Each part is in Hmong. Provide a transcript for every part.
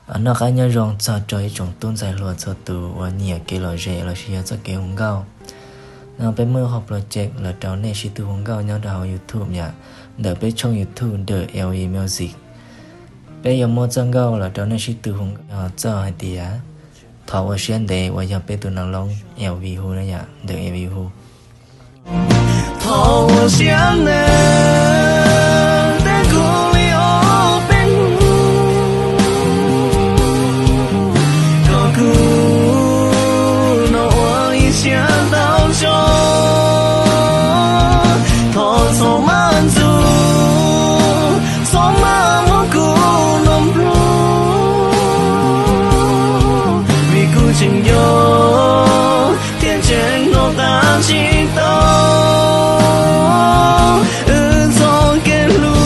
Noj qab nyob zoo txog rau ib tsoom tub ntxhais hluas txhua tus uas nyiam kev lom zem los sis yog txoj kev hu nkauj. No peb muaj ib qho project los rau nej sib tw hu nkauj nyob rau hauv YouTube yom, ntawm peb tshooj YouTube The L V Music. Peb yuav muab txoj nkauj los rau nej sib tw hu nkauj txog hais tias Thov Ua Siab Ntev uas yog peb tus nas loob L V hu na yom, ntawm L V hu. Thov ua siab ntev, teb kuv li ob peb hnub, kom kuv no ua ib siab ntau zog. Thov txhob maj ntxuv, txhob maj muab kuv no nplog, vim kuv tseem nco thiab tseem hnov qab tsis tau wb txoj kev hlub.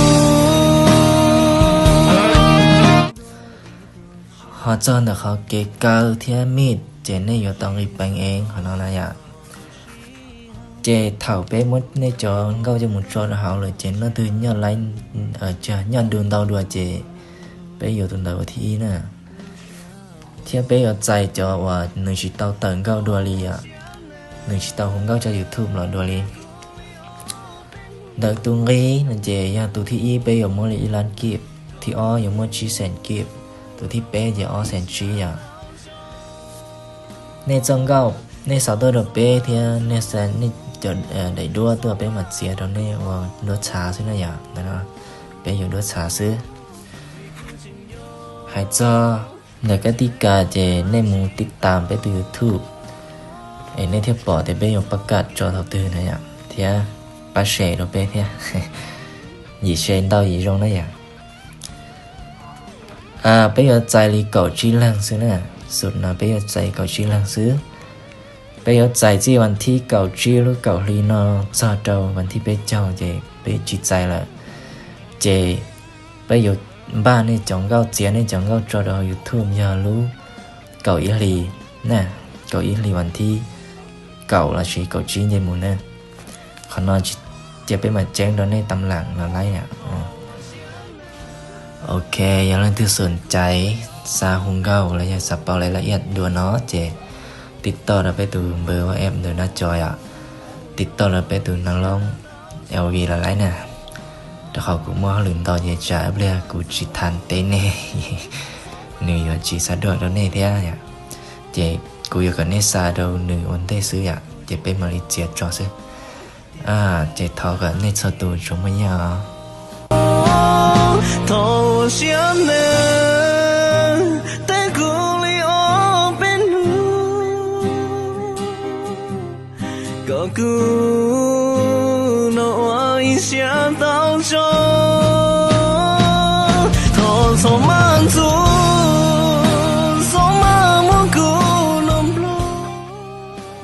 Ho txog ntawm qhov kev kaw thiab mix ces nej yuav tau nqis peev ev qhov no na yom. Ces thaum peb muab nej cov nkauj coj mus tso rau hauv lawm ces leej twg nyob laib, nyob du ntau dua ces peb yuav tus ntawd ua thib ib na. Thiab peb yuav txais cov uas nws tsis tau tawm nkauj dua li, nws tsis tau hu nkauj tso YouTube los dua li. Ntawm tus nqi no ces yog tus thib ib peb yuav muab li ib lab kib, thib ob yuav muab tsib xees kib, tus thib peb ces ob xees tsib yom. Nej txoj nkauj nej xa tuaj rau peb thiab nej xa nej cov daim duab tuaj peb mam txiav rau nej ua duab txhav xwb na yom. Ntawm no peb yuav duab txhav xwb. Hais txog ntawm kab tij kas ces nej mus tib tas peb tus YouTube es nej thiaj pom tias peb yuav pab kam tso thaum twg na yom, thiab pab share rau peb thiab. Yim share ntau yim zoo na yom. Peb yuav txais li kaum tsib leeg xwb na, xub no peb yuav txais kaum tsib leeg xwb. Peb yuav txais txij vas thib kaum tsib lub kaum hli no txog rau vas thib peb caug ces peb tsis txais lawm. Ces peb yuav npaj nej cov nkauj, txiav nej cov nkauj tso rau hauv YouTube yog lub kaum ib hli na, kaum ib hli vas thib kaum los sis kaum tsib nce mus na. Qhov no cia peb mam ceeb rau nej tam lam los laib yom. Ok, yog leej twg xom caiv xav hu nkauj los yog xav paub lawv laj iab dua no ces tij toj rau peb tus npawb WhatsApp ntawm nab co yom, tij toj rau peb tus nas loob L V los laib na. Rau qhov kuv muaj hauj lwm ntau ces tsam ib pliag kuv tsis tham teb nej, nws yuav tsis xav duam rau nej thiab yom. Ces kuv yuav kom nej xa rau nws ua ntej xwb yom, ces peb mam li txiav tso xwb. Ces thov kom nej txhua tus tsuas muaj nyiaj os. Thov ua siab ntev, teb kuv li ob peb hnub, kom kuv no ua ib siab ntau zog. Thov txhob maj ntxuv,